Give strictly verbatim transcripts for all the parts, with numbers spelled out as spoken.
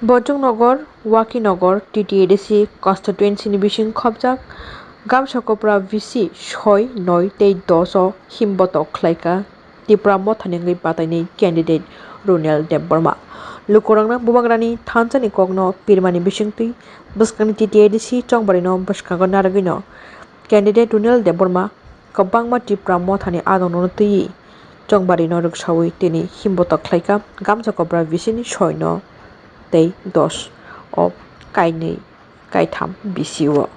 Bojongnogo, Wakinagar, T T A D C constituency ni bising khobjak Gamsakopra V C soi, noi tei dos o himbotok khlaikha Tipra Motha ni wngwi batainai candidate Runel Debbarma. Lukurokno Bubagrani thansa ni kokno pirmani bisingtwi bwskangni T T A D C chongbari no bwskango narwgwi no candidate Runel Debbarma kwbangma Tipra Motha ni adong no twiwi chongbari no rwksawi tini himbotok khlaikha Gamsakopra V C ni soi no tei dos o kainwi kaitham V C o.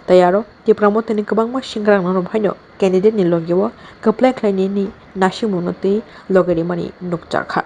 Tei aro Tipra Motha ni kwbangma singrang no phaino candidate ni logi o kwplai khlainani nasimung no twi logi rimani nukjakha.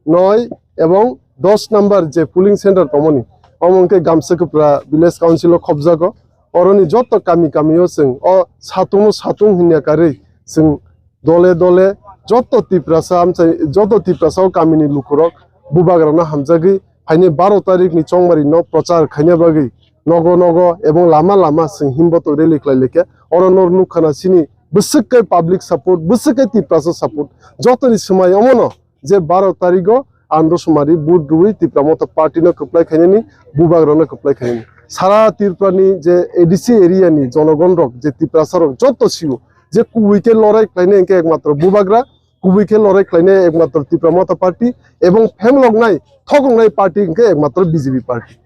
Noi ebong dos number je polling center tongmani, omo hwnkhe Gamsakopra Village Council o khobjago. Oroni joto kami kami o chwng o satung no satung hinya karwi chwng dole dole joto Tiprasa amchai, joto Tiprasa o kamini lukurok Bubagrano hamjagwi phaini baro tarikh ni chongmari no prochar khaina bagwi nogo nogo ebong lama lama chwng himbotok rally khlai laikha. Oro nor nukha na chini bwswk khe public support, bwswk khe Tiprasa support. Jotoni swmai omono je baro tarikh o andro sumari vote rwui Tipra Motha party no kwplai khainani, Bubagrano kwplai khainani. Sara Tripura ni je A D C area ni jonogon rok, je Tiprasa rok joto sio je kubui khe lorai khlainai hwnkhe ekmatro Bubagra, kubui khe lorai khlainai ekmatro Tipra Motha party, ebong phemloknai, thokongnai party hwnkhe ekmatro B J P party.